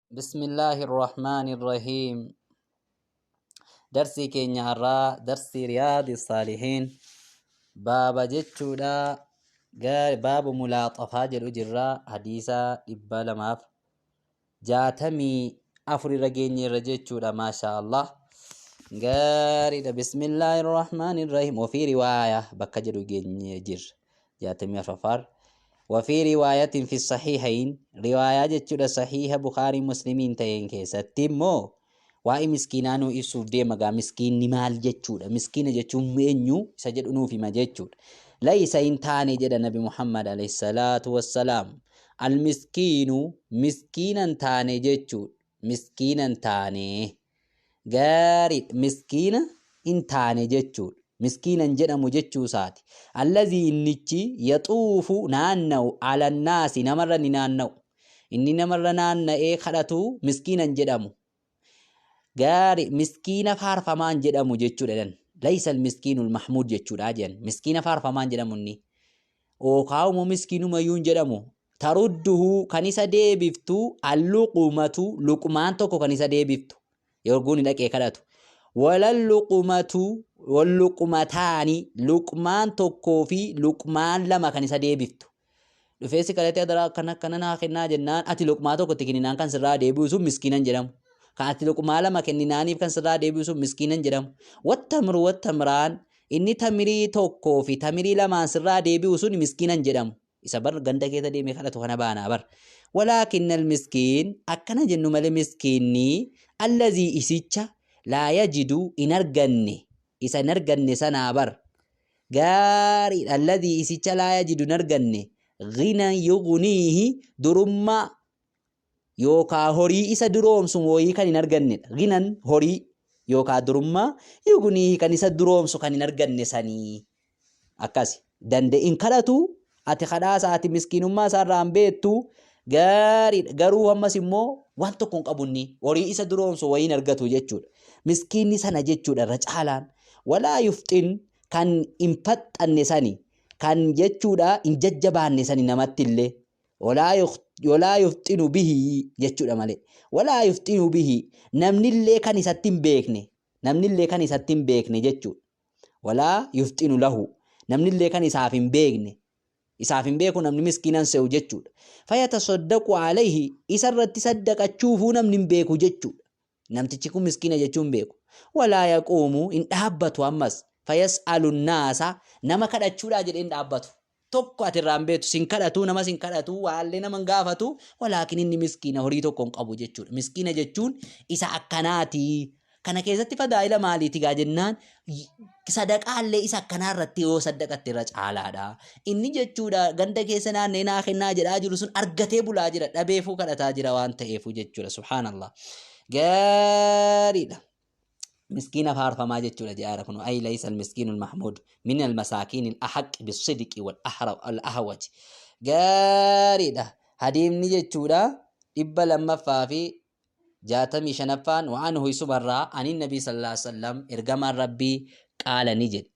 بسم الله الرحمن الرحيم. Darsii keenya har'aa darsii Riyaadi Saalihiin baaba jechuudha. Baabu mulaaxafaa jedhu jirra. Hadiisa 264 irra geenye irra jechuudha. Maashaa Allah. Gaariidha. Bismillaahi Rahmaani Rahiim. Wafii riwaaya bakka jedhu geenye jirra. 64ffaan. Wafii riwaayatin fi sahihayn, riwaayaa jechuudha sahiha Bukhaarii Muslimiin ta'een keessatti immoo waa'ee miskiinaa nuu ibsuuf deema gaa. Miskiinni maal jechuudha, miskiina jechuun eenyu isa jedhu nuuf hima jechuudha. Laysa hin taane jedha Nabi Muhammad alayhi salaatu wassalaam. Almiskiinu miskiina hin taane jechuudha. Miskiina hin taane. Gaarii, miskiina hin taane jechuudha. Miskiina hin jedhamu jechuu isaati. Allazii innichi yaxuufu naanna'u alannaasi namarra ni naanna'u. Inni namarra naanna'ee kadhatu miskiina hin jedhamu. Gaari, miskiina faarfamaa hin jedhamu jechuudha jedhan. Laysa almiskiinul mahmuud jechuudha jedhan. Miskiina faarfamaa hin jedhamu inni. Ookaa'umoo miskiinumayyuu hin jedhamu. Tarudduhu kan isa deebiftu alluqumatu luqmaan tokko kan isa deebiftu. Yogguu inni dhaqee kadhatu. Walalluqumatu walluqumataani luqmaan tokkoo fi luqmaan lama kan isa deebiftu. Dhufee si kadhatee adaraa akkana akkana naa kennaa jennaan ati luqmaa tokko itti kenninaan kan sirraa deebi'u sun miskiinan jedhamu. Kan ati luqmaa lama kenninaaniif kan sirraa deebi'u sun miskiinan jedhamu. Wattamru wattamraan inni tamirii tokkoo fi tamirii lamaan sirraa deebi'u sun miskiinan jedhamu. Isa bar ganda keessa deemee kadhatu kana baanaa bar. Walaakinnal miskiin akkana jennu malee miskiinni allazii isicha laa yajidu hin arganne isa hin arganne sanaa bar. Gaariidha alladhii isicha laa yajidu hin arganne ghinan yughniihi durummaa yookaa horii isa duroomsu wayii kan hin argannedha. Ghinan horii yookaa durummaa yughniihi kan isa duroomsu kan hin arganne sanii. Akkasi. Danda'e hin kadhatu ati kadhaasa ati miskiinummaa isaa irraa hin beektu gaariidha. Garuu ammas immoo waan tokko hin qabu inni horii isa duroomsu wayii hin argatu jechuudha. Miskiinni sana jechuudha irra caalaan. Walaa yufxin kan hin faxxanne sani kan jechuudha hin jajjabaanne sani namatti illee. Walaa yufxinu bihi jechuudha malee. Walaa yufxinu bihi namnillee kan isatti hin beekne namnillee kan isatti hin beekne jechuudha. Walaa yufxinu lahu namnillee kan isaaf hin beekne isaaf hin beeku namni miskiinan se'u jechuudha. Fayatasaddaqu alayhi isa irratti saddaqachuufuu namni hin beeku jechuudha. Namtichi kun miskiina jechuu hin beeku. Walaa yaquumu hin dhaabbatu ammas fayas'alu naasa nama kadhachuudhaa jedhee hin dhaabbatu. Tokko ati irraa hin beektu sin kadhatu nama sin kadhatu waallee nama hin gaafatu walaakin inni miskiina horii tokko hin qabu jechuudha. Miskiina jechuun isa akkanaati. Kana keessatti fadaa'ila maaliiti gaa jennaan sadaqaallee isa akkanaa irratti yoo saddaqatte irra caalaadha. Inni jechuudha ganda keessa naannee naa kennaa jedhaa jiru sun argatee bulaa jira dhabeefuu kadhataa jira waan ta'eefuu jechuudha. Subhaanallah. Gaariidha. Miskiina faarfamaa jechuudha jedhaara kun ay laysa almiskiinu almahmuud min almasaakiin alahaq bisidqi wal ahwaj. Gaariidha. Hadiimni jechuudha 265ffaan wa'anhu isumarraa anin nabii sallallahu alaihi wasallam ergamaan rabbii qaala ni jedhe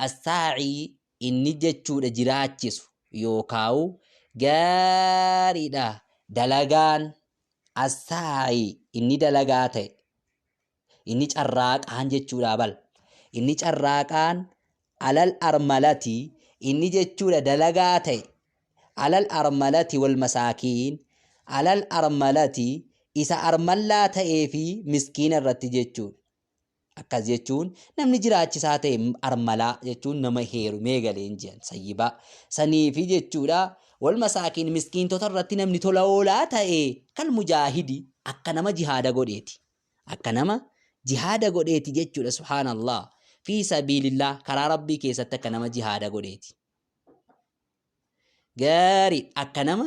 assaa'ii inni jechuudha jiraachisu yookaawu gaariidha dalagaan assaa'ii inni dalagaa ta'e inni carraaqaan jechuudha bal inni carraaqaan alal armalati inni jechuudha dalagaa ta'e alal armalati wal masaakiin alal armalati isa armallaa ta'ee fi miskiina irratti jechuudha. Akkas jechuun namni jiraachisaa ta'e armalaa jechuun nama heerumee galeen jedhan sayyibaa saniifi jechuudha wal masaakiin miskiintota irratti namni tola oolaa ta'e kal mujaahidi akka nama jihaada godheeti. Akka nama jihaada godheeti jechuudha subhaanallah fi sabiilillah karaa rabbii keessatti akka nama jihaada godheeti. Gaarii akka nama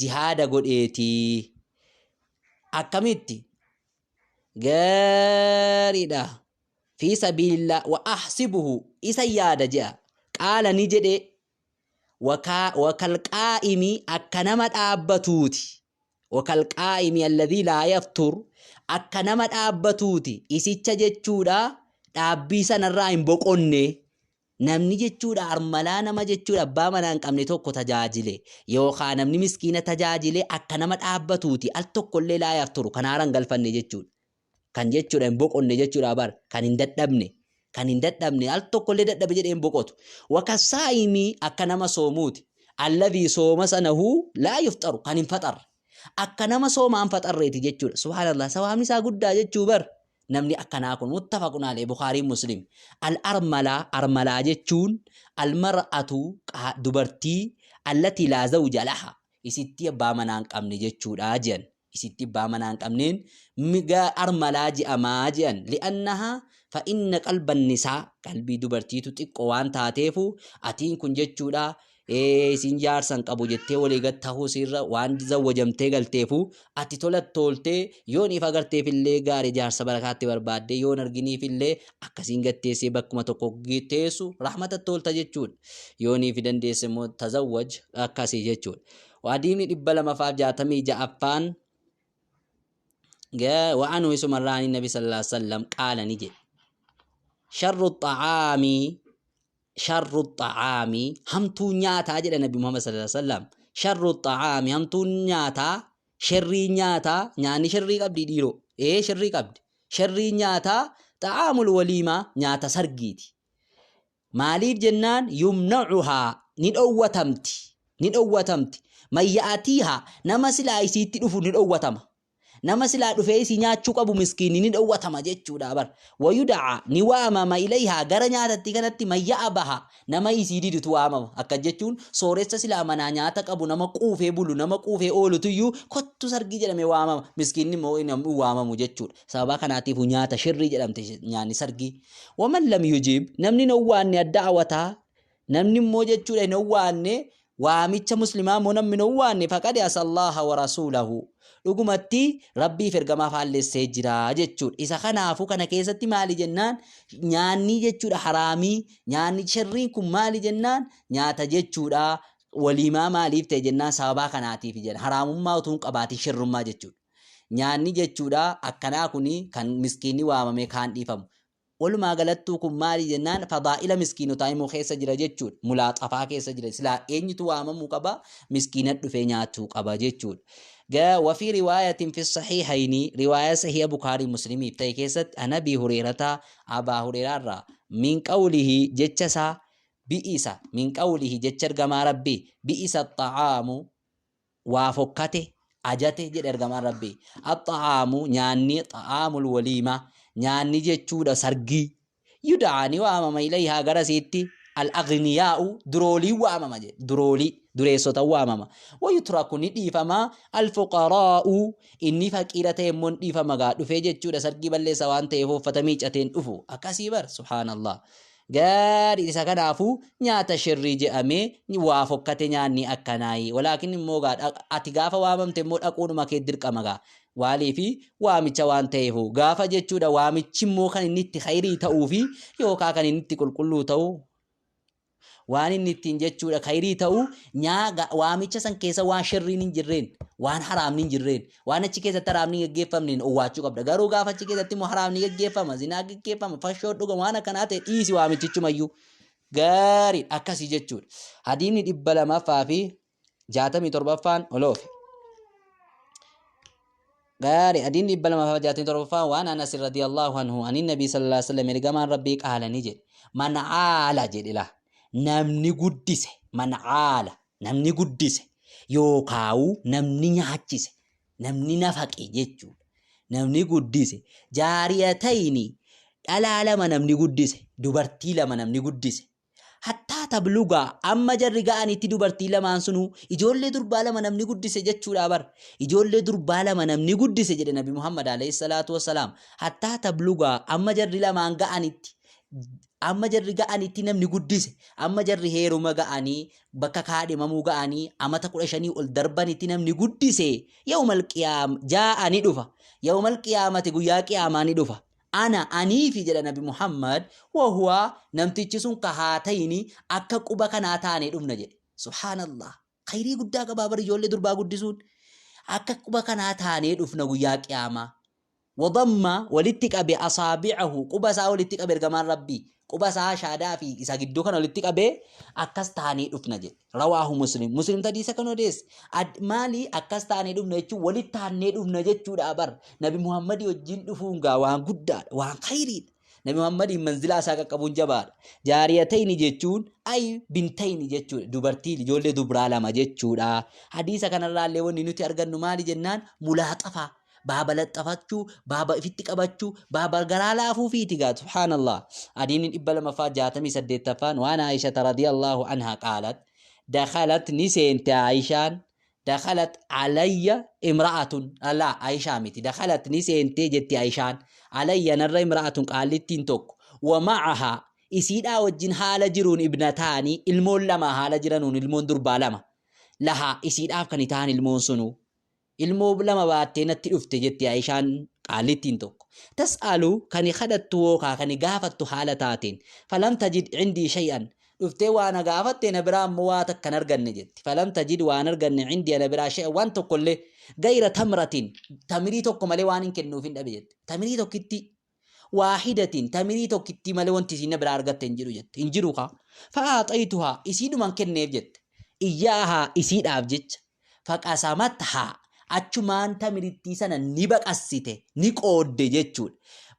jihaada godheeti. Akkamitti? Gaariidha. Fi sabiilillah wa ahsibuhu isa yaada je'a. Qaala ni jedhe wa kalqaa'imi akka nama dhaabbatuuti. Wa kalqaa'imi alladhii laa yaftur akka nama dhaabbatuuti. Isicha jechuudha dhaabbii sanarraa hin boqonne. Namni jechuudha armalaa nama jechuudha abbaa manaa hin qabne tokko tajaajile yookaan namni miskiina tajaajile akka nama dhaabbatuuti al tokkollee laayaaf turu kan haara hin galfanne jechuudha. Kan jechuudha hin boqonne jechuudha bar kan hin dadhabne kan hin dadhabne al tokkollee dadhabe jedhee hin boqotu. Wakasaa'imii akka nama soomuuti. Alladhii sooma sanahu laa yufxaru kan hin faxarre. Akka nama soomaan faxarreeti jechuudha. Subhaanallah sawaabni isaa guddaa jechuu bar. Namni akkanaa kun muttafaqun alayhi Bukhaarii Muslim. Al armalaa armalaa jechuun al mar'atu dubartii allatii laa zawja laha isitti abbaa manaa hin qabne jechuudha jedhan. Isitti abbaa manaa hin qabneen miga armalaa je'amaa jedhan. Li'annaha fa inna qalban nisaa qalbii dubartiitu xiqqoo waan taateefu atiin kun jechuudha isin jaarsa hin qabu jettee walii gad tahuu siirra waan zawwajamtee galteefu ati tola tooltee yoon if agarteefillee gaarii jaarsa barakaatti barbaaddee yoon arginiifillee akkasiin gatteessee bakkuma tokko teessu rahmata toolta jechuudha. Yoonii fi dandeesse immoo tazawwaj akkasii jechuudha. Hadiisni 266ffaan wa'anuu isumarraa nabi sallallahu alaihi wasallam qaala ni jedhe. Sharru xa'aamii sharru xa'aami hamtuu nyaataa jedha nabi Muhammad sallallahu alaihi wasallam. Sharru xa'aami hamtuun nyaataa sherrii nyaataa nyaanni sherrii qabdi dhiiroo ee sherrii qabdi sherrii nyaataa xa'aamul waliimaa nyaata sargiiti. Maaliif jennaan yumnacuhaa ni dhowwatamti ni dhowwatamti man ya'atiihaa nama silaa isiitti dhufu ni dhowwatama. Nama silaa dhufee isii nyaachuu qabu miskiinni ni dhowwatama jechuudha bar. Wayuda'a ni waamama ilayhaa gara nyaatattii kanatti man ya'abaha nama isii didutu waamama. Akkas jechuun sooressa silaa manaa nyaata qabu nama quufee bulu nama quufee oolutuyyuu kottu sargii jedhamee waamama. Miskiinni immoo hin waamamu jechuudha. Sababaa kanaatiif nyaata shirrii jedhamte nyaanni sargii. Waman lam yujiib namni hin owwaanne adda'awataa namni immoo jechuudha hin owwaanne waamicha muslimaa immoo namni hin owwaanne faqad asallaha wa rasuulahu dhugumatti rabbiif ergamaa faallessee jira jechuudha. Isa kanaafuu kana keessatti maali jennaan nyaanni jechuudha haraamii nyaanni sharriin kun maali jennaan nyaata jechuudha waliimaa maaliif ta'e jennaan sababaa kanaatiif jedha haraamummaa utuu hin qabaatin sharrummaa jechuudha. Nyaanni jechuudha akkanaa kuni kan miskiinni waamamee kaan dhiifamu. Walumaa galattuu kun maali jennaan fadaa'ila miskiinotaa immoo keessa jira jechuudha. Mulaaxafaa keessa jira. Silaa eenyutu waamamuu qaba? Miskiina dhufee nyaachuu qaba jechuudha. Wafii riwaayatin fi sahiihayni riwaaya sahiha Bukaarii Muslimiif ta'e keessatti an Abii Hureerataa Abaa Hureeraarraa min qawlihi jecha isaa bi'isa min qawlihi jecha ergamaa Rabbii bi'isa xa'aamu waa fokkate, ajate jedhe ergamaan Rabbii. Axxa'aamu nyaanni xa'aamul waliima nyaanni jechuudha sargii. Yud'aa ni waamama ilayhaa gara isiitti al-aghniyaa'u durooliin waamama jedhe duroolii dureessota waamama. Wayutraku ni dhiifama al-fuqaraa'u inni faqiira ta'e immoo ni dhiifama gaa dhufee jechuudha sargii balleessa waan ta'eef uffata miicateen dhufu akkasii bar subhaanallah. Gaarii isa kanaafuu nyaata shirrii je'amee waa fokkate nyaanni akkanaayi. Walaakin immoo gaa ati gaafa waamamte immoo dhaquudhuma kee dirqama gaa. Waaliifi waamicha waan ta'eefu gaafa jechuudha waamichi immoo kan inni itti khayrii ta'uu fi yookaa kan inni itti qulqulluu ta'u waan inni ittiin jechuudha khayrii ta'u nyaa waamicha san keessa waan shirriin hin jirreen waan haraamni hin jirreen Waan achi keessatti haraamni hin geggeeffamneen owwaachuu qabda. Garuu gaafa achi keessatti immoo haraamni geggeeffama, zinaa geggeeffama, fashoo dhugama waan akkanaa ta'e dhiisi waamichichumayyuu. Gaarii akkasii jechuudha. Hadiisni 267ffaan oloofi. Gaarii hadiisni 267ffaan waan Anas radiyallahu anhu ani nabii sallallahu alaihi wasallam ergamaan rabbii qaala ni jedhe. Man aala jedhe laa. Namni guddise man aala Namni guddise yookaa'u namni nyaachise, namni nafaqe jechuudha. Namni guddise jaariyatayni dhalaa lama namni guddise, dubartii lama namni guddise. Hattaa tablugaa amma jarri ga'anitti dubartii lamaan sunuu ijoollee durbaa lama namni guddise jechuudha bar. Ijoollee durbaa lama namni guddise jedhe Nabi Muhammad alayhi salaatu wassalaam. Hattaa tablugaa amma jarri lamaan ga'anitti amma jarri ga'anitti namni guddise amma jarri heeruma ga'anii bakka kaadhimamuu ga'anii amata 15 ol darbanitti namni guddise yawmal qiyaam jaa'a ni dhufa yawmal qiyaamati guyyaa qiyaamaa ni dhufa ana aniifi jedha nabi Muhammad wahuwa namtichi sun ka haa ta'ini akka quba kanaa taanee dhufna jedhe subhaanallah khayrii guddaa qabaa bar ijoollee durbaa guddisuun akka quba kanaa taanee dhufna guyyaa qiyaamaa. Wadamma walitti qabe asaabi'ahu quba isaa walitti qabe ergamaan Rabbii quba isaa shaadaa fi isa gidduu kana walitti qabee akkas taanee dhufna jedhe. Rawaahu Muslim. Muslim hadiisa kan odeesse. Maali akkas taanee dhufna jechuun walitti taannee dhufna jechuudha bar. Nabi Muhammadii wajjin dhufuun gaa waan guddaadha, waan khayriidha. Nabi Muhammadiin manzilaa isaa qaqqabuun jabaadha. Jaariyatayni jechuun ay bintayni jechuudha. Dubartii ijoollee dubraa lama jechuudha. Hadiisa kanarraallee wanni nuti argannu maali jennaan mulaaxafaa. Baaba laxxafachuu, baaba ifitti qabachuu, baaba garaa laafuu fiiti gaa subhaanallah. Hadiinni 268ffaan waan Aayishata radiyallahu anhaa qaalat dakhalat ni seente Aayishaan dakhalat alayya imra'atun laa Aayishaa miti dakhalat ni seentee jetti Aayishaan alayya narra imra'atun qaallittiin tokko wa ma'ahaa isiidhaa wajjin haala jiruun ibnataanii ilmoon lama haala jiranuun ilmoon durbaa lama lahaa isiidhaaf kan ta'an ilmoon sunuu ilmoo lama baattee natti dhufte jetti Aayishaan qaallittiin tokko. Tas'alu kani kadhattu yookaa kani gaafattu haala taateen. Falam tajid cindii shay'an. Dhuftee waa na gaafatte na biraa ammoo waa takka hin arganne jetti. Falam tajid waa hin arganne cindii ana biraa shay'an waan tokkollee gayra tamratin tamirii tokko malee waan hin kennuuf hin dhabe jette. Tamirii tokkitti waahidatin tamirii tokkittii malee wanti isiin na biraa argatte hin jiru jette. Hin jiru kaa. Fa'aaxaytuhaa isiidhuman kenneef jette. Iyyaahaa isiidhaaf jecha. Faqasamathaa achumaan tamirittii sana ni baqassite ni qoodde jechuudha.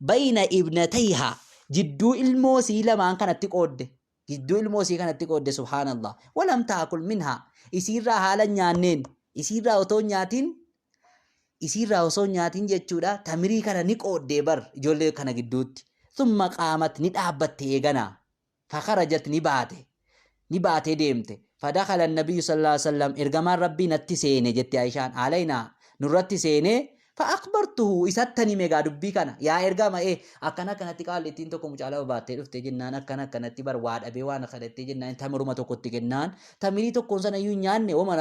Bayna ibnatayhaa jidduu ilmoo isii lamaan kanatti qoodde. Jidduu ilmoo isii kanatti qoodde subhaanallah. Walam taakul minhaa isiirraa haala hin nyaanneen isiirraa otoo hin nyaatin isiirraa osoo hin nyaatin jechuudha tamirii kana ni qooddee bar ijoollee kana gidduutti. Thumma qaamat ni dhaabbatte eeganaa. Fakharajat ni baate. Ni baatee deemte. Fadakhala nabiyyu sallallahu alaihi wasallam ergamaan Rabbii natti seene jette Aishaan alaynaa nurratti seenee fa akhbartuhu isattan hime gaa dubbii kana yaa ergama ee akkana akkanatti qaallittiin tokko mucaa lama baattee dhufte jennaan akkana akkanatti bar waa dhabee waan kadhattee jennaan tamiruma tokkotti kennaan tamirii tokkoon sana iyyuu hin nyaanne wama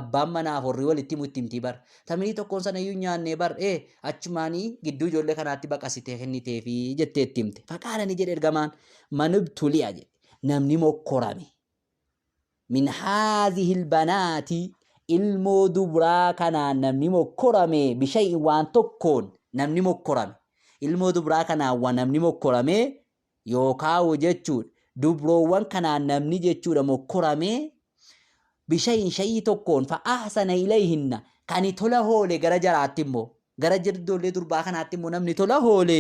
abbaan manaaf horrii walitti himu itti himtii bar tamirii tokkoon sana iyyuu hin nyaanne bar ee achumaanii gidduu ijoollee kanaatti baqasitee kenniteefi jettee itti himte faqaala ni jedhe ergamaan manubtuli'a jedhe namni mokkorame min haadhihil banaati ilmoo dubraa kanaan namni mokkorame bishay'in waan tokkoon namni mokkorame ilmoo dubraa kanaan waan namni mokkorame yookaawu jechuudha dubroowwan kanaan namni jechuudha mokkorame bishay'in shay'ii tokkoon fa ahsana ilayhinna kani tola hoole gara jaraatti immoo gara ijoollee durbaa kanaatti immoo namni tola hoole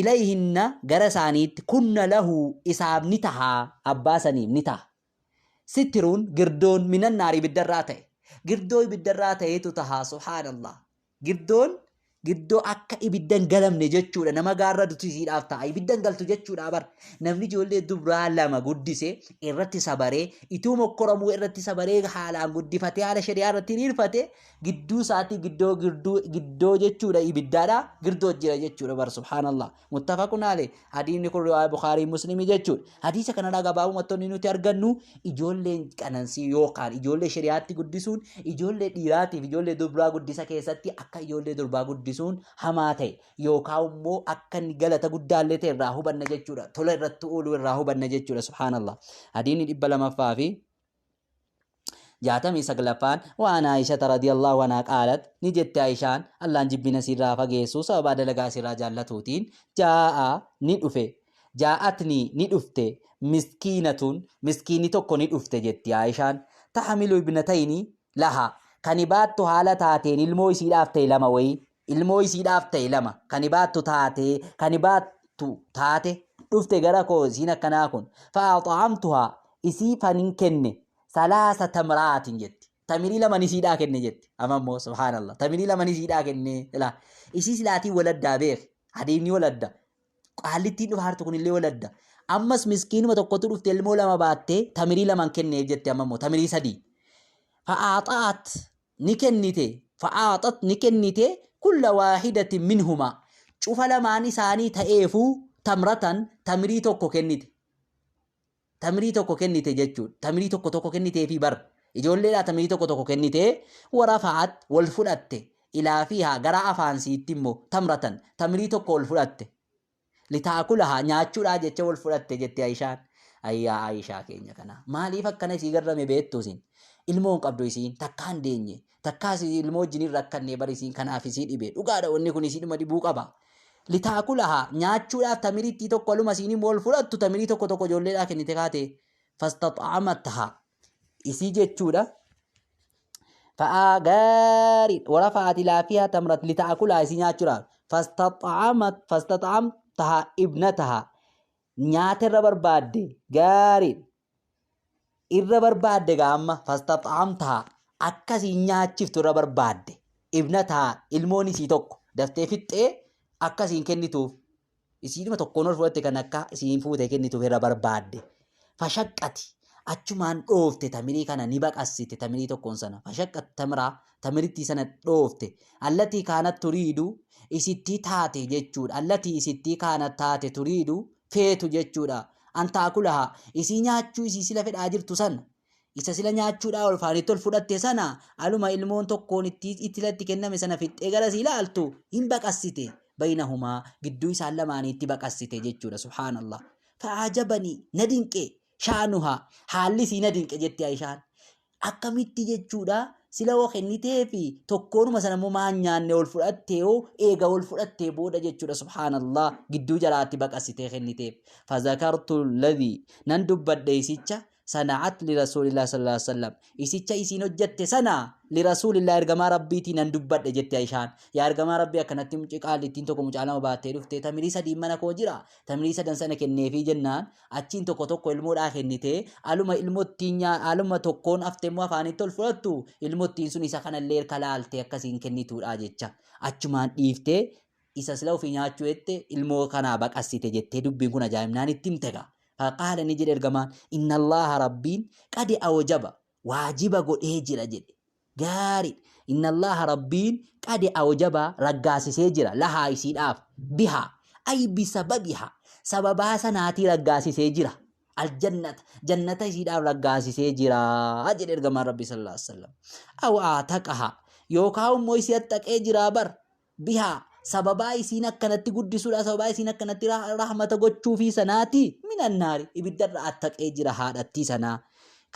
ilayhinna gara isaaniitti kunna lahu isaaf ni taha abbaa saniif ni taha sittiruun girdoon minan naar ibiddarraa ta'e girdoo ibiddarraa ta'etu taha subhaanallah girdoon girdoo akka ibidda hin galamne jechuudha nama gaarra dutu isiidhaaf ta'a ibidda hin galtu jechuudha bar namni ijoollee dubraa lama guddise irratti sabaree ituu mokkoramuu irratti sabaree haalaan guddifatee haala shari'aa irratti hiriirfate Gidduu isaatii giddoo girduu giddoo jechuudha ibiddaadha girdoo jira jechuudha bar subhaanallah muttafaqun alee hadiisni kun riwaaya bukaarii muslimii jechuudha hadiisa kanarraa gabaabumatti wanni nuti argannu ijoolleen qanansii yookaan ijoollee shari'aatti guddisuun ijoollee dhiiraatiif ijoollee durbaa guddisa keessatti akka ijoollee durbaa guddisuun hamaa ta'e yookaan immoo akka inni galata guddaallee ta'e irraa hubanna jechuudha tola irratti ooluu irraa hubanna jechuudha subhaanallah hadiisni 200 fi 69ffaan waan Aayishata radiyallahu anhaa qaalat ni jette Aayishaan Allaan jibbina siirraa fageessu sababaa dalagaa sirraa jaallatuutiin jaa'a ni dhufe jaa'atni ni dhufte miskiinatun miskiinni tokko ni dhufte jetti Aayishaan tahmilu ibnatayni laha kani baattu haala taateen ilmoo isiidhaaf ta'e lama wayii ilmoo isiidhaaf ta'e lama kani baattu taate kani baattu taate dhufte gara koo isiin akkanaa kun fa'axaamtuhaa isii fanin kenne salaasa tamraatin jetti tamirii laman isiidhaa kenne jetti amma immoo subhaanallah tamirii laman isiidhaa kenne ilaa isii silaatii waladdaa beek hadiifni waladda qaallittiin dhufa hartu kunillee waladda ammas miskiinuma tokkotu dhufte ilmoo lama baattee tamirii laman kenneef jette amma immoo tamirii sadii fa'aaxaat ni kennite fa'aaxat ni kennite kulla waahidatin minhumaa cufa lamaan isaanii ta'eefuu tamratan tamirii tokko kennite tamirii tokko kennite jechuudha tamirii tokko tokko kenniteefii bar ijoolleedhaa tamirii tokko tokko kennite warafa'at wal fudhatte ilaa fiihaa gara afaan siitti immoo tamratan tamirii tokko wal fudhatte litaakulahaa nyaachuudhaa jecha wal fudhatte jette Ayishaan. Ayyaa Ayishaa keenya kana. Maaliif akkana isii garrame beektu isin? Ilmoo hin qabdu isiin takkaa hin deenye. Takkaas ilmoo wajjin hin rakkanne bar isiin kanaaf isii dhibe. Dhugaadha wanni kun isiidhuma dhibuu qaba. Litaakulaha nyaachuudhaaf tamirittii tokko aluma isiin immoo ol fudhattu tamirii tokko tokko ijoolleedhaa kennite kaate. Fastaxaamataha isii jechuudha. Fa'aa gaarii warafa'at ilaa fiihaa tamrat lita'akulaa isii nyaachuudhaaf. Fastaxaamat fastaxaamtaha ibnataha nyaata irra barbaadde gaarii irra barbaadde gaa amma fastaxaamtaha akkasii nyaachiftu irra barbaadde ibnataha ilmoon isii tokko daftee fixxee akkasiin kennituuf isiidhuma tokkoon ol fudhatte kan akka isiin fuute kennituuf irra barbaadde. Fashaqqati achumaan dhoofte tamirii kana ni baqassite tamirii tokkoon sana. Fashaqqati tamiraa tamirittii sana dhoofte. Allatii kaanat turiidu isittii taate jechuudha. Allatii isittii kaanat taate turiidu feetu jechuudha. An taakulaha isii nyaachuu isii sila fedhaa jirtu sana. Isa sila nyaachuudhaa ol faanitti ol fudhatte sana aluma ilmoon tokkoon itti itti itti kenname sana fixxee gara sii ilaaltu hin baqassite. Baynahumaa gidduu isaan lamaaniitti baqassite jechuudha. Subhaanallah. Fa'aajabanii na dinqe shaanuhaa haalli isii na dinqe jetti Aishaan. Akkamitti jechuudha sila hoo kennitee fi tokkoonuma sana immoo maan nyaanne ol fudhattee hoo eega ol fudhattee booda jechuudha subhaanallah gidduu jalaatti baqassitee kenniteef. Fazakartu ladhi nan dubbadhe isicha sana'at li rasuulillah sallallahu alaihi wasallam isicha isiin hojjatte sana li rasuulillah ergamaa rabbiitii nan dubbadhe jette Aishaan. Yaa ergamaa rabbii akkanatti mucii qaallittiin tokko mucaa lama baattee dhuftee tamirii sadiin mana koo jira tamirii sadan sana kenneefii jennaan achiin tokko tokko ilmoodhaa kennitee aluma ilmottiin aluma tokkoon afte immoo afaanitti ol fudhattu ilmottiin sun isa kanallee erka laaltee akkasiin kennituudha jecha achumaan dhiiftee isa sila ofii nyaachuu jette ilmoo kanaa baqassite jettee dubbiin kun ajaa'ibnaan itti himte gaa. Faqaala ni jedhe ergamaan inna Allaaha rabbiin qadi awjaba waajiba godhee jira jedhe. Gaarii inna Allaaha rabbiin qadi awjaba raggaasisee jira lahaa isiidhaaf bihaa ay bisababihaa sababaa sanaatii raggaasisee jira. Aljannata jannata isiidhaaf raggaasisee jira jedhe ergamaan rabbii sallallahu alaihi wasallam. Aw aataqaha yookaan immoo isii attaqee jiraa bar bihaa sababaa isiin akkanatti guddisuudha sababaa isiin akkanatti rahmata gochuufii sanaati minannaari ibiddarra attaqee jira haadhattii sanaa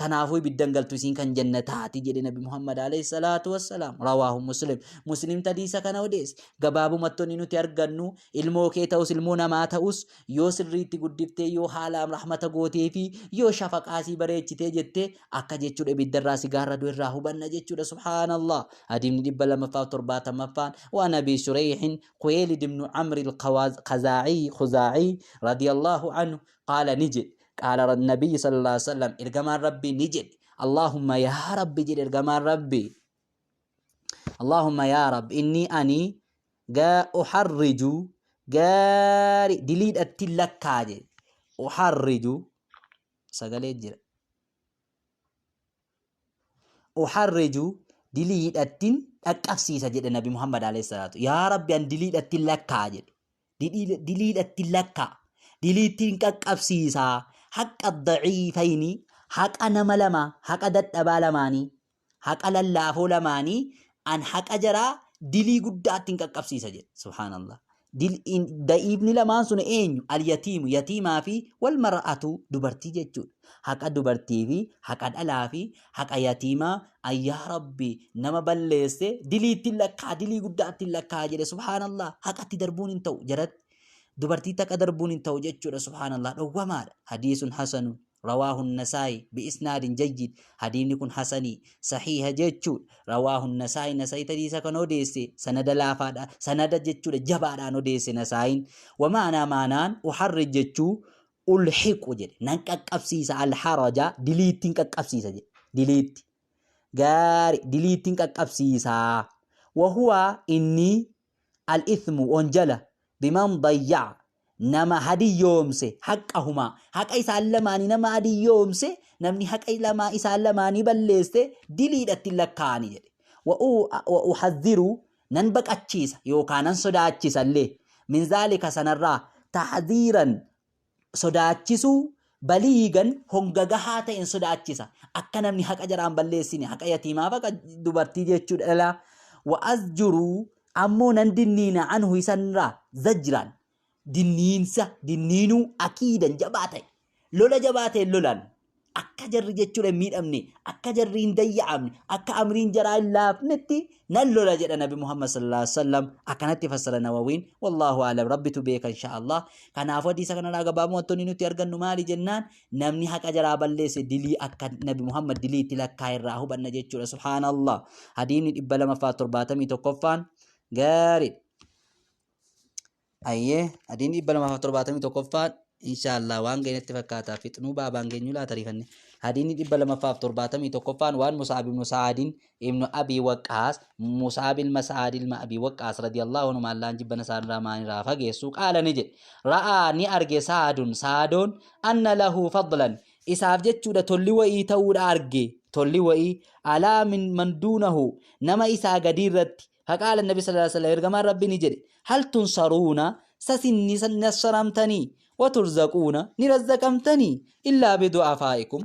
kanaafuu ibiddan galtu isiin kan jannataati jedhe nabi Muhammad alayhi salaatu wassalaam. Rawaahu Muslim. Muslim tadiisa kana odeesse. Gabaabumatti wanni nuti argannu ilmoo kee ta'us ilmoo namaa ta'us yoo sirriitti guddiftee yoo haalaan rahmata gootee fi yoo shafaqaa sii bareechitee jettee akka jechuudha ibiddarraa si gaarradu irraa hubanna jechuudha. Subhaanallah. Hadiifni 270ffaan waan Abii Shureyhin Khuweelid ibnu Amri al-Khazaa'i Khuzaa'i radiyallahu anhu qaala ni jedhe qaala nabiyyi sallallahu alaihi wasallam ergamaan rabbii ni jedhe Allahumma yaa rabbi jedhe ergamaan rabbii Allahumma yaa rabbi inni ani gaa uharriju gaari diliidhatti lakkaa jedhe uharriju sagalee jira uharriju diliidhattin dhaqqabsiisa jedhe nabi Muhammad alayhi salaatu yaa rabbi an diliidhattin lakkaa jedhe diliidhattin lakkaa diliittiin qaqqabsiisa haqa daciifayni haqa nama lama haqa dadhabaa lamaanii haqa lallaafoo lamaanii an haqa jaraa dilii guddaattiin qaqqabsiisa jedhe subhaanallah Da'iifni lamaan sun eenyu? Al-yatiimu, yatiimaa fi wal mar'atu dubartii jechuudha. Haqa dubartii fi haqa dhalaa fi haqa yatiimaa ayyaa rabbi nama balleesse diliitti lakkaa dilii guddaatti lakkaa jedhe subhaanallah haqatti darbuun hin ta'u jaratti dubartii taqa darbuun hin ta'u jechuudha subhaanallah dhowwamaadha. Hadiisun hasanun. Rawaahu Nasaa'i bi'isnaadin jayyid. Hadiifni kun hasanii, sahiiha jechuudha. Rawaahu Nasaa'i Nasaa'i hadiisa kan odeesse sanada laafaadha, sanada jechuudha jabaadhaan odeesse Nasaa'iin. Wa ma'anaa ma'anaan uharrij jechuu ulhiqu jedhe. Nan qaqqabsiisa alharaja diliittiin qaqqabsiisa jedhe. Diliitti. Gaari diliittiin qaqqabsiisa. Wa huwa inni al-ithmu wanjala biman dayya'a nama hadiyyoomse haqqahumaa haqa isaan lamaanii nama hadiyyoomse namni haqa lamaa isaan lamaanii balleesse diliidhatti lakkaa'ani jedhe wa uhadhiru nan baqachiisa yookaan nan sodaachisa illee min zaalika sanarraa tahdhiiran sodaachisuu baliigan honga gahaa ta'een sodaachisa. Akka namni haqa jaraan balleessine haqa yatiimaaf haqa dubartii jechuudha dhalaa. Wa azjuruu ammoo nan dinniina anhu isanirraa zajraan dinniinsa dinniinuu akiidan jabaa ta'e lola jabaa ta'e lolan Akka jarri jechuudha hin miidhamne, akka jarri hin dayya'amne, akka amriin jaraa hin laafnetti nan lola jedha Nabi Muhammad sallallahu alaihi wasallam. Akkanatti fassara Nawawiin. Wallaahu aalam, Rabbitu beeka insha Allah. Kanaafuu hadiisa kanarraa gabaabumatti wantoonni nuti argannu maali jennaan, namni haqa jaraa balleesse dilii akka Nabi Muhammad dilii itti lakkaa'e irraa hubanna jechuudha. Subhaanallah. Hadiisni 271ffaan gaariidha. Ayyee, hadiisni 271ffaan inshaallah waan geenyetti fakkaata. Fixnuu baabaan geenyu laata rifanne. Hadiisni 271ffaan waan Mus'ab ibnu Sa'aadin ibnu Abi Waqqaas, Mus'ab ilma Sa'aad ilma Abi Waqqaas radiyallahu anhu, maallaan jibbana isaanirraa maanirraa fageessu, qaala ni jedhe. Ra'aa ni arge Sa'adun, Sa'adoon, anna lahu fadlan, isaaf jechuudha tolli wa'ii ta'uudha arge, tolli wa'ii alaa min man duunahu, nama isaa gadii irratti. Faqaala Nabi sallallahu alaihi wasallam, ergamaan Rabbi ni jedhe, hal tunsaruuna, sasin ni nassaramtanii, waturzaquuna, ni razzaqamtanii, illaa bidu'afaa'ikum,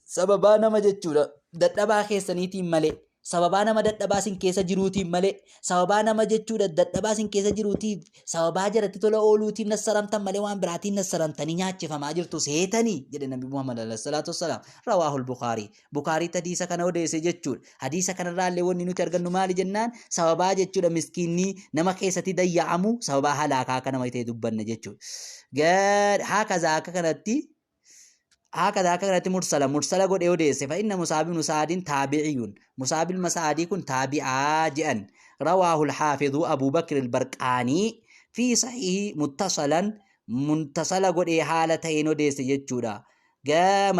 sababaa nama jechuudha dadhabaa keessaniitiin malee, sababaa nama dadhabaa sin keessa jiruutiin malee, sababaa nama jechuudha dadhabaa sin keessa jiruutiif, sababaa jaratti tola ooluutiin nassaramtan malee waan biraatiin nassaramtanii nyaachifamaa jirtu seetanii jedhe Nabi Muhammad alaihi salaatu wassalaam. Rawaahul Bukaarii. Bukaariitti hadiisa kana odeesse jechuudha. Hadiisa kanarraa illee wanni nuti argannu maali jennaan, sababaa jechuudha miskiinni nama keessatti dayya'amu sababaa halaakaa akka nama ta'e dubbanna jechuudha. Haakaza akka kanatti, haakaza akka kanatti mursala godhee odeesse. Fa inna Musaab ibnu Sa'adin taabiciyun, Musaab ilma Sa'adii kun taabi'aa je'an. Rawaahu al-Haafizu Abu Bakr al-Barqaanii fi sahihi muttasalan, muntasala godhee haala ta'een odeesse jechuudha.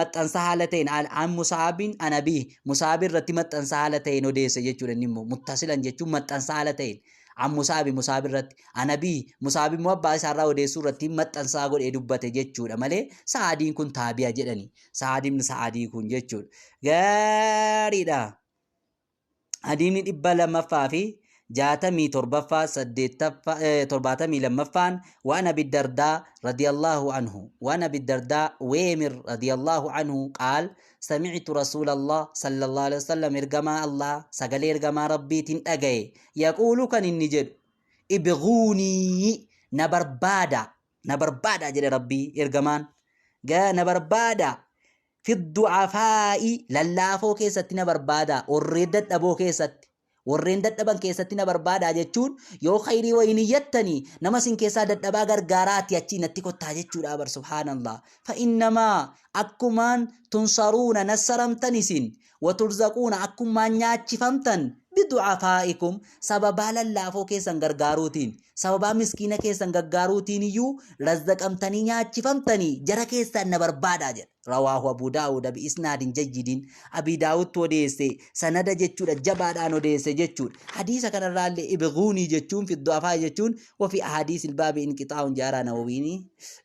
Maxxansa haala ta'een an Musaabin an abiihi, Musaabi irratti maxxansa haala ta'een odeesse jechuudha. Inni immoo muttasilan jechuun maxxansa haala ta'een an Musaabi, Musaabi irratti, an abiihi, Musaabi immoo abbaa isaarraa odeessuu irratti maxxansaa godhee dubbate jechuudha malee Sa'aadiin kun taabi'a jedhani. Sa'aadiin Sa'aadii kun jechuudha. Gaariidha. Hadiisni 267ffaa, 8ffaa, 72ffaan waan Abi Dardaa radiyallahu anhu, waan Abi Dardaa Weemir radiyallahu anhu qaal sami'tu Rasuulallah sallallahu alaihi wasallam, ergamaa Allah, sagalee ergamaa Rabbiitiin dhagaye, yaquulu, kan inni jedhu, ibghuunii, na barbaada, na barbaada jedhe Rabbii ergamaan, na barbaada, fi du'afaa'i, lallaafoo keessatti na barbaadaa, warreen dadhaboo keessatti, warreen dadhaban keessatti na barbaadaa jechuun yoo khayrii wayii niyyattanii nama isin keessaa dadhabaa gargaaraati achii natti kottaa jechuudha bar. Subhaanallah. Fa innamaa, akkumaan, tunsaruuna, nassaramtan isin, waturzaquuna, akkumaan nyaachifamtan, bidu'afaa'ikum, sababaa lallaafoo keessan gargaaruutiin, sababaa miskiina keessan gargaaruutiin iyyuu razzaqamtanii nyaachifamtanii, jara keessaan na barbaadaa jedha. Rawaahu Abu Daawuda bi isnaadin jayyidin, Abi Daawudtu odeesse, sanada jechuudha jabaadhaan odeesse jechuudha. Hadiisa kanarraallee ibghuunii jechuun fi du'afaa jechuun wafi ahadiisil baabi inqixaa'uun jaaraa Nawawiini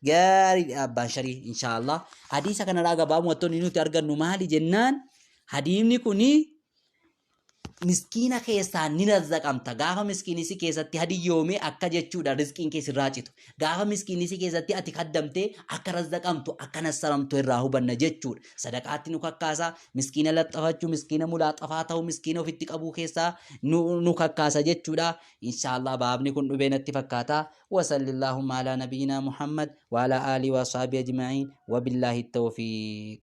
gaarii abbaan sharii inshaallah. Hadiisa kanarraa gabaabumatti wantoonni nuti argannu maali jennaan, hadiisni kuni miskiina keessaa ni razzaqamta. Gaafa miskiinni si keessatti hadiyyoome akka jechuudha rizqiin kee sirraa citu. Gaafa miskiinni si keessatti ati kaddamtee akka razzaqamtu, akka nassaramtu irraa hubanna jechuudha. Sadaqaatti nu kakkaasa, miskiina laxxafachuu, miskiina mulaaxafaa ta'uu, miskiina ofitti qabuu keessaa nu kakkaasa jechuudha. Inshaallah baabni kun dhubee natti fakkaata. Wasallillahumma alaa nabiyyinaa Muhammad wa alaa aalii wa asxaabii ajma'iin, wabillaahi tawfiiq.